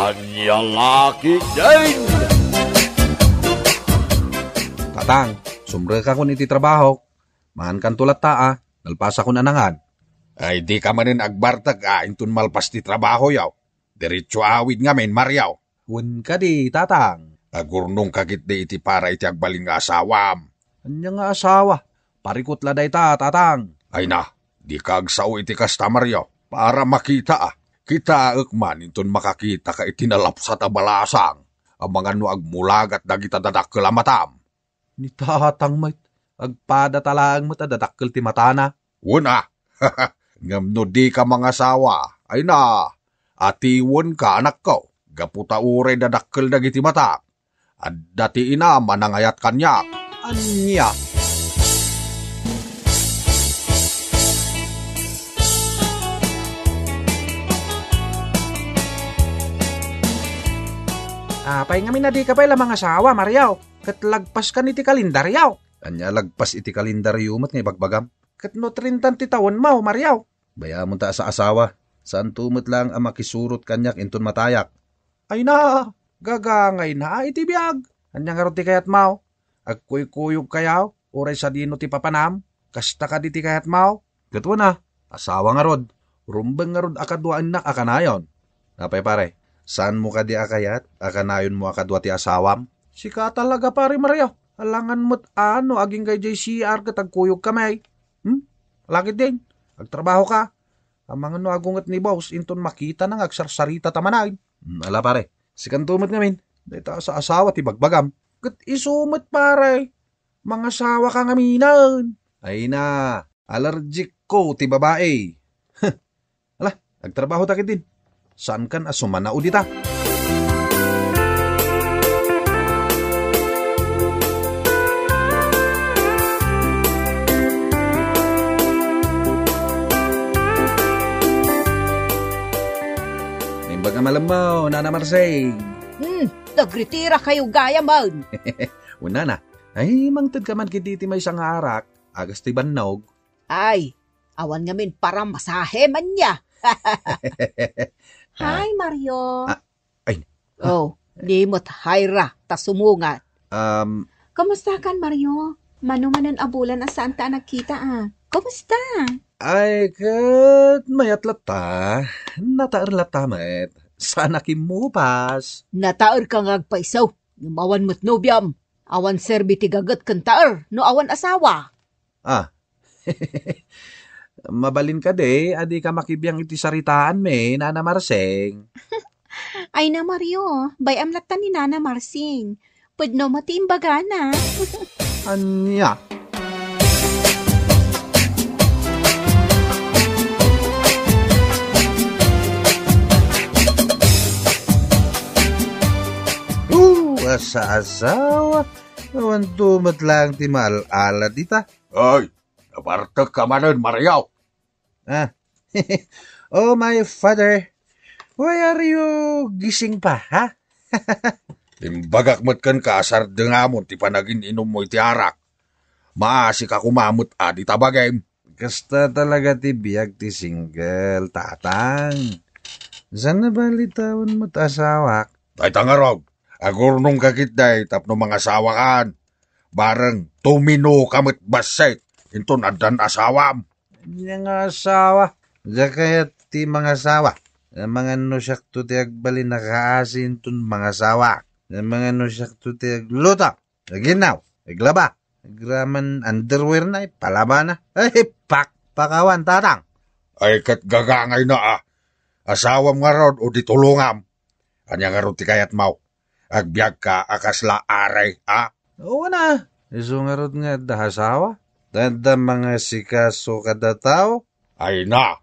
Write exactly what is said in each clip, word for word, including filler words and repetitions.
Ania la ketdin? Tatang, sumrekakon iti trabahok. Mangankanto latta a, nalpasakon a nangan. Ay, dika manen agbartek a inton malpas ti trabahoyo. Diretso awid ngamin, Mario. Wen kadi, Tatang. Agurnongka ketdi iti para iti agbalin nga asawam. Ania nga asawa? Parikut la dayta, Tatang. Ay na, dika agsao iti kasta, Mario. Para makita a. Kitaek man inton makakitaka iti nalapsat a balasang. Amangan no agmulagat dagita dadakkel a matam. Ni Tatang met, agpadata laeng met a dadakkel ti matana. Wen a. Ngem no dika mangasawa, ay na, atiwenka, anakko, gapu ta uray dadakkel dagiti matak. Adda ti inam a nangayat kaniak. Ania? Apay ngamin a dika pay la mangasawa, Mario? Ket lagpaskan iti kalendaryo. Ania lagpas iti kalendaryo met nga ibagbagam? Ket no trinta ti tawenmo, Mario. Bay-amon ta asaasawa. Saanto met laeng a makisurot kaniak inton matayak. Ay na, gagangayna a iti biag. Ania ngarud ti kayatmo? Agkuykuyogkayo, uray sadino ti papanam? Kasta kadi ti kayatmo? Ket wen a, asawa ngarud. Rumbeng ngarud a kaduaennak a kanayon. Apay, pare, saanmo kadi a kayat a kanayonmo a kadua ti asawam? Sika talaga, pare Mario. Alangan met a no agingga idiay C R ket agkuyogkami. Hmm? Ala ketdin, agtrabahoka. Amangan no agunget ni boss inton makitana nga agsarsarita ta manen. Hmm, ala, pare. Sikanto met ngamin, dayta a saasawa ti bagbagam. Ket isu met, pare. Mangasawaka ngaminen. Ay na, allergic ko ti babae. Ala, agtrabahota ketdin. Saankan a sumanao dita. Naimbag a malemmo, Nana Marsing. Hmm, nagritirakayo gayamen. Wen, Nana. Ay, mangtedka man ketdi iti maysa nga arak, agas ti bannog. Ay, awan ngamin paramasahe, ania. Ah. Hi, Mario. Ah, ay. Oh, di met hi ra, ta sumungat. Um, Kumustakan, Mario? Mano manen a bulan a saanta a nagkita, a? Kumusta? Ay, ket mayat latta. Nataer latta met. Saan a kimmupas. Nataerka nga agpayso. Ngem awan met nobiam. Awan serbi ti gaget ken taer no awan asawa. Ah. Mabalin kadi a dika makibiang iti saritaanmi, Nana Marsing. Ay na, Mario, bay-am latta ni Nana Marsing. Pudno met ti imbagana. Ania? Uh, asa-asawa. Awanto met laeng ti maal-ala dita. Ay, nabartekka manen, Mario. Ah. Oh, my father. Why are you gising pa, ha? Imbagak met kenka a sardengamon ti panagin-inummo iti arak. Maasika koma met a dita bagim. Kasta talaga ti biag ti single, Tatang. Saan a bali ta awan met asawak? Dayta ngarud, agurnongka ketdi tapno mangasawakan. Bareng tuminoka met bassit inton addan asawam. Ania nga asawa? Diak kayat ti mangasawa. Amangan no siakto ti agbalin a kaasi inton mangasawa. Amangan no siakto ti agluto, aginnaw, aglaba, agraman underwear na, ipalabana. Ay, pakpakawan, Tatang. Ay, ket gagangayna a. Asawam ngarud o di tulongam? Ania ngarud ti kayatmo? Agbiagka a kasla ari, a? Wen a, isu ngarud nga adda asawa. Ta adda mangasikaso kada tao. Ay na,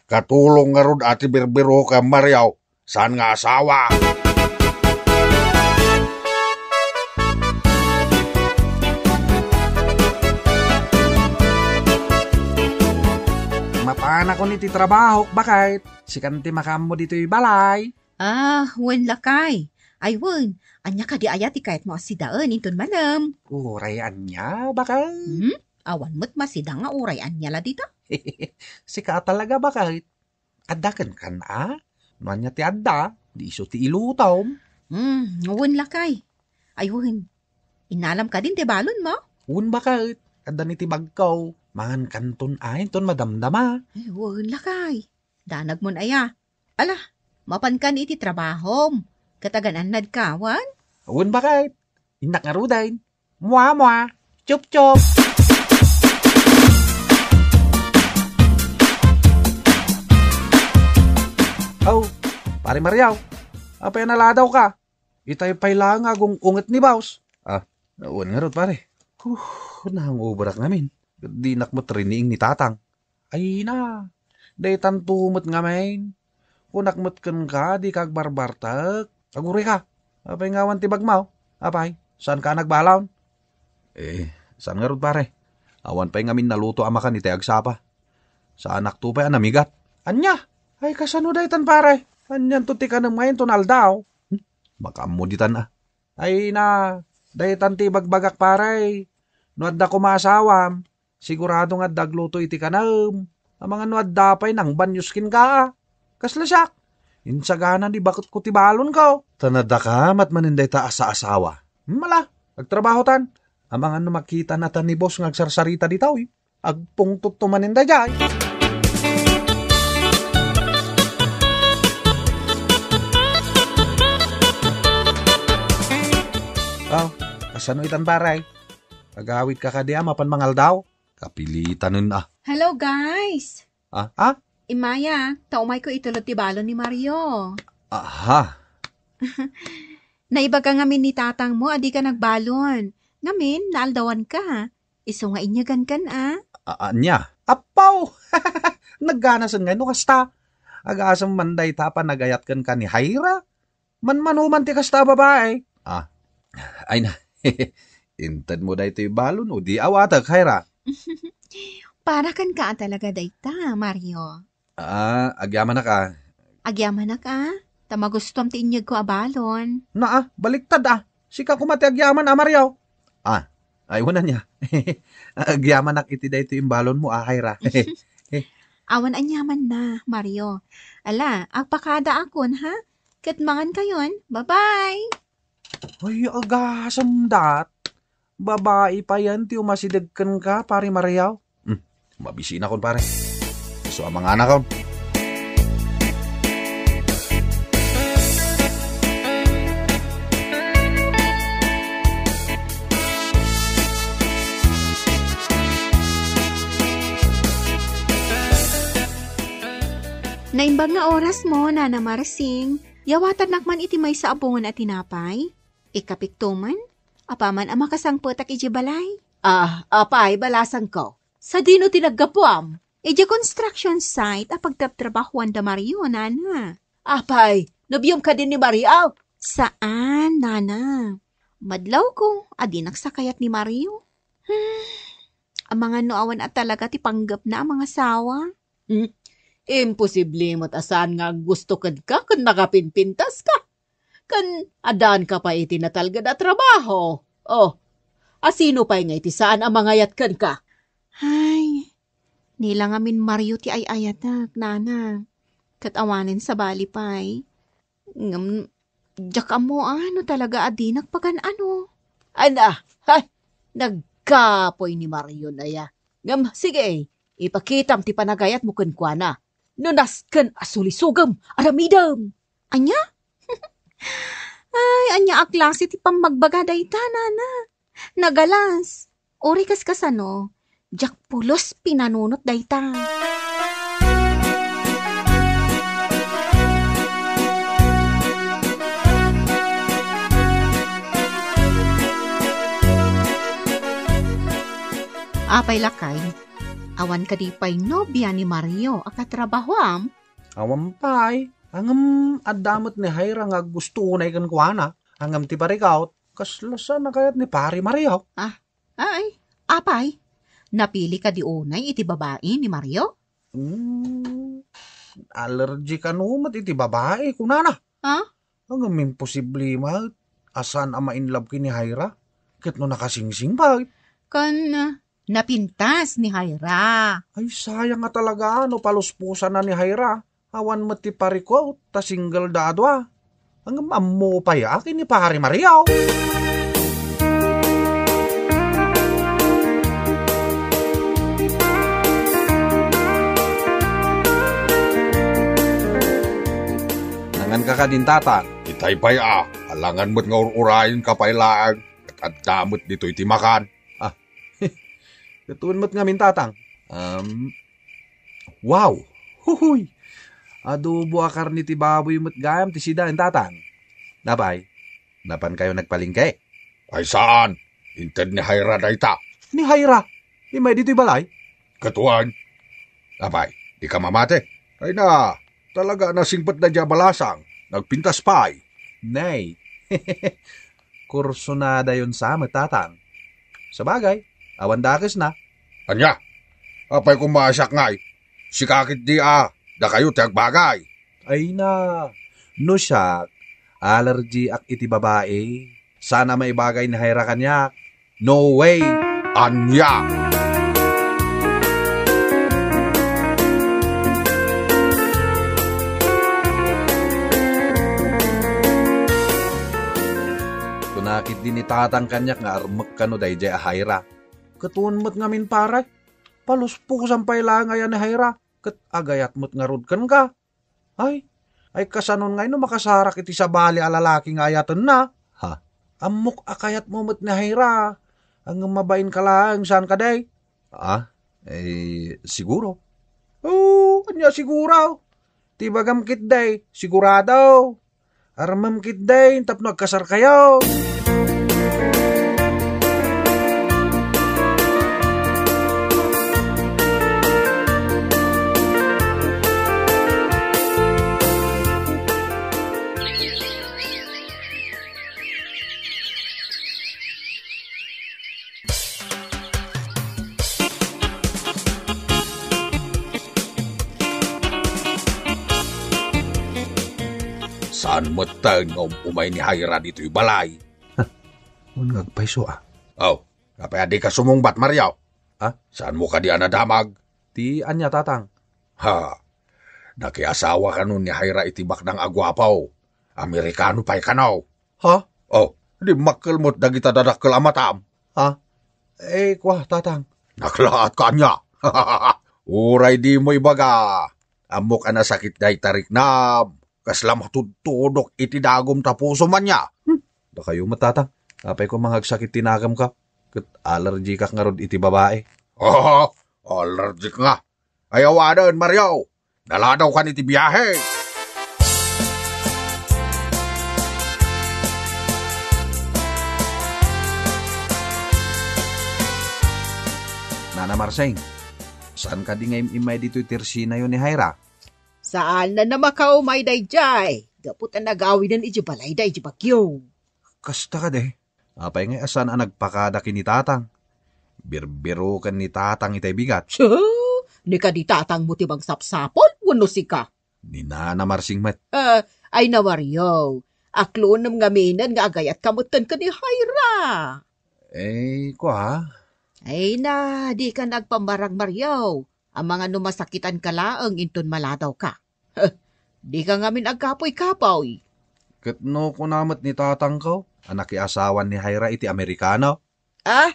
katulong ngarud a ti birbirokam, Mario, saan nga asawa. Mapanakon iti trabahok, baket. Sikan ti makaammo ditoy balay. Ah, wen lakay. Ay wen, ania kadi aya ti kayatmo a sidaen inton malem? Uray ania, baket? Hmm? Awan met masida nga uray ania la dita? Sika talaga, baket. Adda kenkan a? No ania ti adda? Di isu ti ilutom. Hmm, wen lakay. Ay, wen. Innalam kadin ti balonmo? Wen baket. Addan iti bagko. Mangankanton ay, ton madamdama. Ay, wen lakay. Danagmon aya. Ala, mapankan iti trabahom. Ket agan-annadka, wen? Wen baket. Innak ngaruden. Mua, mua. Chup, chup. Aw, Pare Mario, apay a naladawka? Itay pay laeng nga agung-unget ni Baus. Ah, wen ngarud, pare. Huh, nangubrak ngamin. Dinak met riniing ni Tatang. Ay na, daytanto met ngamin. Kunak met kenka, dika agbarbartek. Agurayka. Apay nga awan ti bagmo? Apay, saanka a nagbalon? Eh, saan ngarud, pare? Awan pay ngamin naluto a makan iti agsapa. Saanakto pay a namigat. Ania? Ay, kasano daytan, pare? Anianto ti kanem ngamin ton aldaw? Hmm? Makaammo ditan, a. Ay na, daytan ti ibagbagak, pare. No adda koma asawam, sigurado nga adda agluto iti kanem. Amangan no adda pay nangbanyos kenka. Kasla siak. Insagana ni baketko ti balonko. Ta nadakamat manen dayta a saasawa. Mala, agtrabahotan. Amangan no makitana ta ni boss nga agsarsarita ditoy. Agpungtotto manen daydiay. Aw, kasano itan, pare? Agawidka kadi a mapan mangaldaw? Kapilitanen a. Hello, guys! Ah, ah? Immay a, ta umayko itulod ti balon ni Mario. Aha. Naibaga ngamin ni tatangmo a dika nagbalon. Ngamin, naaldawanka. Isu nga inyagankan a. A-, ania? Appaw! Nagganasen ngay no kasta. Agasem man dayta a panagayat kenka ni Jaira. Manmanuman ti kasta a babae. Ah. Ay na. Intedmo daytoy balon o di awatek, Jaira? Para kenka a talaga dayta, Mario. Ah, agyamanak a. Agyamanak a? Ta magustuam ti inyegko a balon. Naa, baliktad a. Sika koma ti agyaman a, Mario. Ah, ay, wen ania. Agyamanak iti daytoy imbalonmo a, Jaira. Awan aniamanna, Mario. Ala, agpakadaakon, ha? Ket mangankayon. Bye-bye! Ay, agasem dat. Babai payen ti umasideg kenka, Pare Mario. Hmm, mabisinakon, pare. Isu a manganakon. Naimbag nga orasmo, Nana Marsing. Yawatadnak man iti maysa a bungon a tinapay? Ikapikto man, apaman a makasangpetak idiay balay. Ah, apay, balasangko. Sadino ti naggapuam? Idiay construction site a pagtrabtrabahuan da Mario, nana. Apay, nobiom kadi ni Mario? Saan, nana. Madlawko a dinak sakayat ni Mario. Hmm, amangan no awan a talaga ti panggepna a mangasawa. Hmm? Imposible met a saan nga aggusto kenka ken nakapinpintaska. Ken addaanka pay iti natalged a trabaho. Oh, asino pay nga iti saan a mangayat kenka? Ay, ni la ngamin Mario ti ay-ayatek, nana. Ket awanen sabali pay. Ngem, diak ammo a no talaga a dinak pagan-ano. Ay na, hay, nagkapoy ni Mario aya. Ngem, sige, ipakitam ti panagayatmo kenkuana. No nasken a sulisogem, aramidem. Ania? Ay, ania a klase ti pammagbaga dayta, nana? Nagalas. Uray kas kasano, diak pulos pinanunot dayta. Apay lakay, awan kadi pay nobia ni Mario a katrabahoam? Awan pay, ngem adda met ni Jaira nga aggusto unay kenkuana, ngem ti parikut, kasla saan a kayat ni Pare Mario. Ah, ay, apay, napili kadi unay iti babai ni Mario? Hmm, allergy kano met iti babai, kunana. Ha? Ngem imposible met a saan a ma-in love ken ni Jaira, ket no nakasingsing pay. Ken, ah, napintas ni Jaira. Ay, sayang nga talaga no palusposanna ni Jaira. Awan met ti parikut ta single da a dua. Ngem ammo pay a ken ni Pare Mario. Nangan ka kadin, Tatang? Itay pay a, alangan met nga ur-urayenka pay laeng, ket adda met ditoy ti makan. Ah, ket wen met ngamin, Tatang? Um, wow! Huhuy! Adobo a karne ti baboy met gayam ti sidaen, Tatang. Apay, napankayo nagpalengke? Ay saan! Inted ni Jaira dayta. Ni Jaira? Immay ditoy balay? Ket wen. Apay, dika mamati? Ay na, talaga a nasingpetda diay a balasang. Nagpintas pay. Nay. Kursunadayon sa met, Tatang. Sabagay, awan dakesna. Ania? Apay koma a siak ngay? Sika ketdi a, dakayo ti agbagay. Ay na, no siak, allergy ak iti babai. Saan a maibagay ni Jaira kaniak. No way! Ania? Kuna ketdi ni Tatang kaniak nga armek kano daydiay a Jaira. Ket wen met ngamin, pare, paluspusan pay laeng aya ni Jaira, ket agayat met ngarud kenka. Ay, ay, kasanon ngay no makasarak iti sabali a lalaki nga ayatenna? Ha? Ammok a kayatmo met ni Jaira. Ngem mabainka laeng, saan kadi? Ah, eh, siguro. Oo, ania siguro? Ti ibagam ketdi, sigurado. Armem ketdi tapno agkasarkayo. Saan metten nga um-umay ni Jaira ditoy balay? Wen nga agpayso, a. Aw, apay a dika sumungbat, Mario? A? Saanmo kadi a nadamag? Ti ania, Tatang? Ha, nakiasawa kano ni Jaira iti baknang a guapo. Amerikano pay kano. Ha? Oh, dimmakkel met dagita dadakkel a matam. Ha? Eh, kua, Tatang. Naklaat ka ania? Uray dimo ibaga. Ammok a nasakit dayta riknam. Kasla matudtudok iti dagum ta pusom ania. Hmm. Dakayo met, Tatang. Apay koma nga agsakit ti nagamka? Ket allergikak ngarud iti babai. Oh, allergic nga. Ay, awanen, Mario. Naladawkan iti biahe. Nana Marseng, saan kadi nga im-immay ditoy tirsinayo ni Jaira? Saan a makaumay daydiay, gapu ta nagawiden idiay balayda idiay bagyo. Kasta kadi? Apay ngay a saan a nagpakada ken ni Tatang? Birbiroken ni Tatang itay bigat. Tsu! Ni kadi tatangmo ti mangsapsapul wenno sika? Ni Nana Marsing met. Eh, ay na, Mario. Aklonem ngaminen nga agayatka metten ken ni Jaira. Eh, kua? Ay na, dika agpammarang, Mario. Amangan no masakitanka laeng inton maladawka. Dika ngamin agkapoy-kapoy. Ket no kuna met ni tatangko a nakiasawan ni Jaira iti Amerikano? Ah?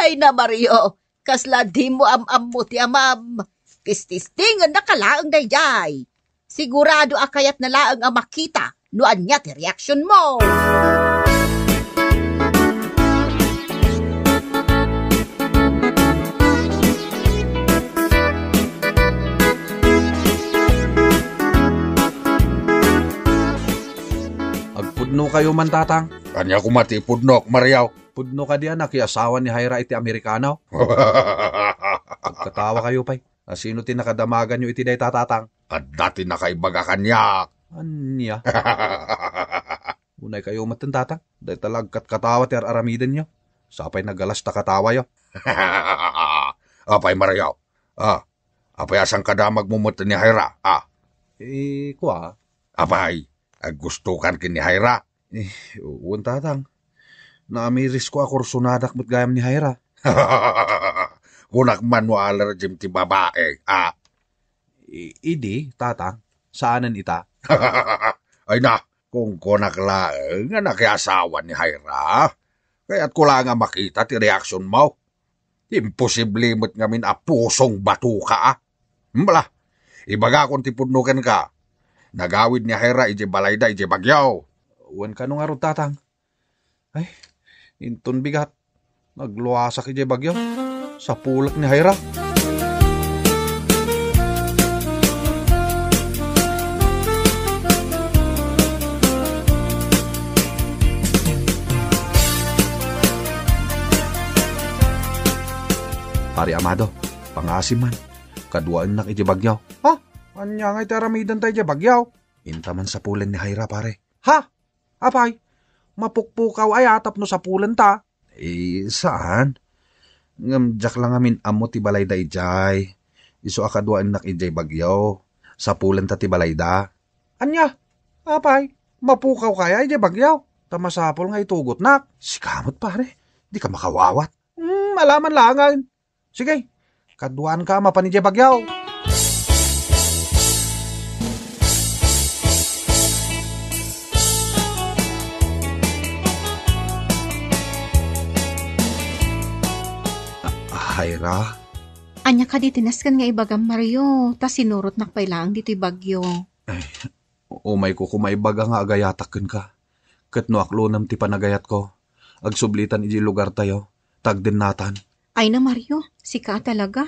Ay na, Mario, kasla dimo am-ammo ti amam. Tististingennaka laeng daydiay. Sigurado a kayatna laeng a makita no ania ti reaksionmo. Agpudnokayo man, Tatang. Ania koma ti ipudnok, Mario? Pudno kadi a nakiasawa ni Jaira iti Amerikano? Agkatawakayo pay. A, sino ti nakadamaganyo iti dayta, Tatang? Adda ti nakaibaga kaniak. Ania? Unaykayo metten, Tatang. Dayta la agkatkatawa ti ar-aramidenyo. Sapay nagalas ta katawayo. Apay, Mario? Ah, apay a saan kadamagmo metten ni Jaira? Ah. Eh, kua? Apay, aggustokan ken ni Jaira? Eh, wen, Tatang. Naamirisko a kursonadak met gayam ni Jaira. Kunak man no allergym ti babae, ah. I-, idi, Tatang. Saanen ita? Ay na, kunkunak laeng nga nakiasawa ni Jaira. Kayatko la nga makita ti reaksionmo. Imposible met ngamin a pusong batoka, a. Bala, ibagakon ti pudno kenka. Nagawid ni Jaira idiay balayda idiay Baguio. Wen kano ngarud, Tatang? Ay, inton bigat. Nagluasak idiay Baguio. Sapulek ni Jaira. Pare Amado, pangaasim man. Kaduaennak idiay Baguio. Ha? Ania nga iti aramidenta idiay Baguio? Inta man sapulen ni Jaira, pare. Ha? Apay, mapukpukaw aya tapno sapulenta? Eh, saan? Ngem diak la ngamin ammo ti balayda idiay. Isu a kaduaennak idiay Baguio. Sapulenta ti balayda. Ania? Apay, mapukaw kaya idiay Baguio? Ta masapul nga itugotnak. Sika met, pare. Di ka makawawat. Hmm, alaman laengen. Sige, kaduaanka a mapan idiay Baguio. Ah, Jaira? Ania kadi ti nasken nga ibagam, Mario? Ta sinurotnak pay laeng ditoy Baguio. Ay, umayko koma ibaga nga agayatak kenka. Ket no aklonem ti panagayatko, agsublitan idiay lugartayo, ta agdennatan. Ay na, Mario, sika a talaga.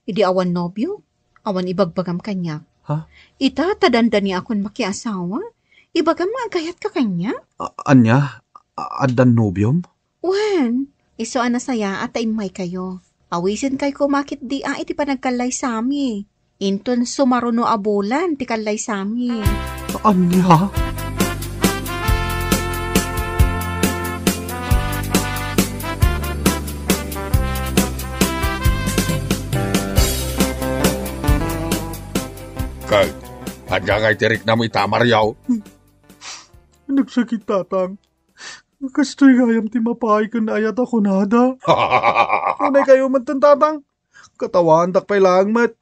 Idi awan nobio, awan ibagbagam kaniak. Ha? Ita, ta dandaniakon makiasawa. Ibagam nga agayatka kaniak. A-, ania? A-, addan nobiom? Wen, isu a nasayaat ta immaykayo. Awisenkayo koma ketdi a iti panagkallaysami. Inton sumaruno a bulan ti kallaysami. Ania? Kay, ania nga iti riknam ita, Mario? Nagsakit, Tatang. Kastoy gayam ti mapaay ken ayat a kunada. Unay kayo met, Tatang. Katawaandak pay laeng met.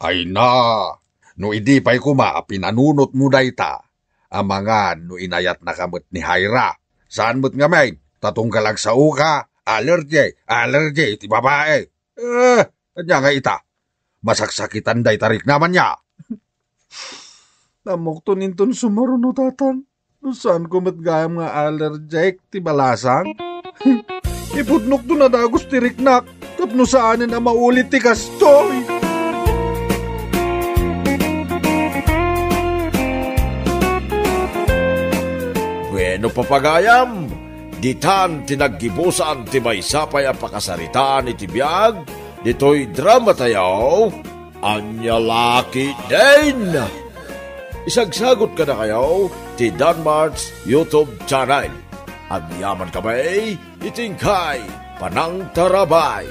Ay na, no idi pay koma a pinanunotmo dayta, amangan no inayatnaka met ni Jaira. Saan met ngamin, ta tunggal agsaoka, allergy, allergy ti babae. Eh, ania nga ita? Masaksakitan dayta riknam, ania? Ammokton inton sumaruno, Tatang. No saanko met gayam nga allergic ti balasang, ipudnokton a dagus ti riknak tapno saanen a maulit ti kastoy. Bueno, papagayam, ditan ti naggibusan ti maysa pay a pakasaritaan iti biag ditoy dramatayo. Ania la ketdin? Isagsagot kadakayo ti Danmart's YouTube channel. Agyamankami iti inkay panangtarabay.